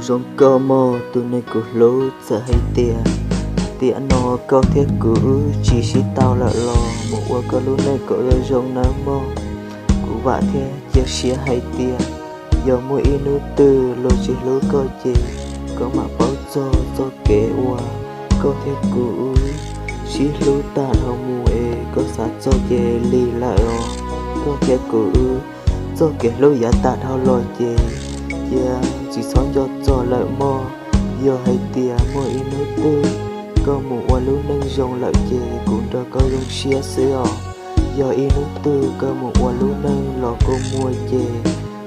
Zoo koj mog tus neeg kuv hlub, txawm hais tias tiam no koj thiab kuv wb tsis sib tau lawm los mus ua koj lub neej kom zoo zoo nawb mog. Kuv vam thiab cia siab hais tias yog muaj ib hnub twg luag tsis hlub koj ces koj mam paub txog txoj kev uas koj thiab kuv wb sib hlub tag dhau mus es koj xav txog ces lig lawm os. Koj thiab kuv wb txoj kev hlub yav tag dhau los ces cia tsis txhob nco txog lawm mog. Yog hais tias muaj ib hnub twg koj mus ua lub neej zoo lawm ces kuv nrog koj zoo siab xwb os. Yog ib hnub twg koj mus ua lub neej los kua muag ces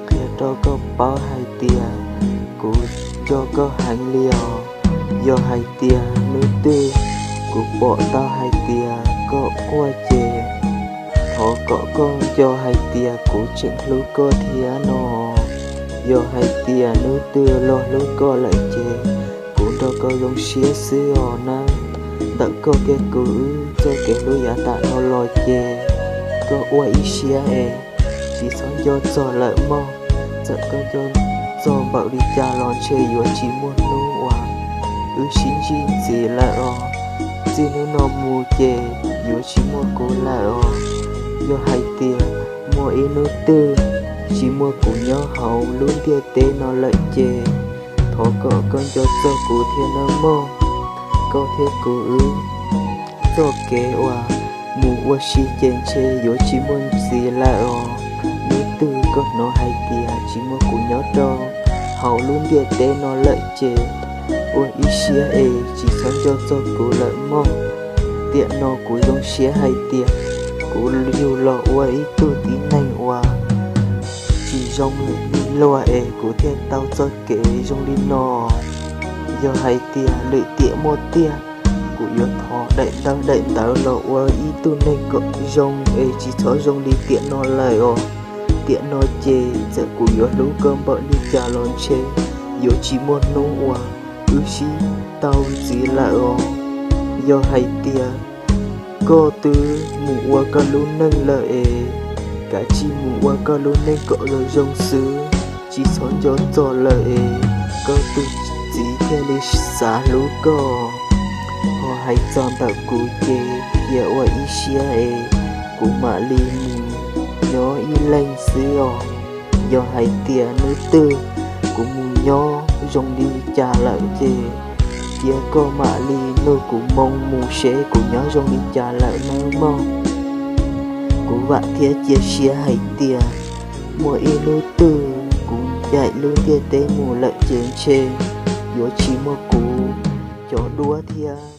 qhia rau koj paub hais tias kuv nco koj heev li os. Yog hais tias hnub twg kuv pom tau hais tias koj quaj ces thov kom koj nco hais tias kuv tseem hlub koj thiab no. Yog hais tias hnub twg luag hlub koj lawm ces kuv nrog koj zoo siab xwb os nawb. Ntawm koj thiab kuv wb txoj kev hlub yav tag dhau los ces koj ua ib siab es tsis txhob nco txog lawm mog. Txawm koj nco txog npaum li cas los ntshe yuav tsis muaj hnub uas wb sib ntsib ntxiv lawm os. Txij hnub no mus ces yuav tsis muaj kuv lawm os. Yog hais tias muaj ib hnub twg tsis muaj kuv nyob hauv lub ntiaj teb no lawm ces thov kom koj nco txog kuv thiab nawb mog. Koj thiab kuv wb txoj kev uas mus ua si ces ntshe yuav tsis muaj ntxiv lawm os. Hnub twg koj hnov hais tias tsis muaj kuv nyob rau hauv lub ntiaj teb no lawm ces ua ib siab es tsis txhob nco txog kuv lawm mog. Tiam no kuv zoo siab hais tias kuv yug los ua ib tug tib neeg uas tsis zoo li luag es kuv thiaj tau txoj kev zoo li no. Yog hais tias lwm tiam muaj tiag, kuv yuav thov daim ntawv daim ntawv los ua ib tug neeg kom zoo es tsis txhob zoo li tiam no lawm os. Tiam no ces txawm kuv yuav hlub koj npaum li cas los ntshe yuav tsis muaj hnub uas wb sib tau ntxiv lawm os. Yog hais tias koj twb mus ua koj lub neej lawm es kav tsij mus ua koj lub neej kom zoo zoo xwb, tsis txhob nco txog lawm es koj tus txiv thiaj li xav hlub koj. Ho hais txog ntawm kuv ces cia ua ib siab es kuv mam li mus nyob ib leeg xwb os. Yog hais tias hnub twg kuv mus nyob zoo li cas lawm ces cia koj mam li nug kuv moo mus seb kuv nyob zoo li cas lawm nawb mog. Kuv vam thiab cia siab hais tias muaj ib hnub twg kuv ncaim lub ntiaj teb mus lawm ces ntshe yuav tsis muaj kuv cov duab thiab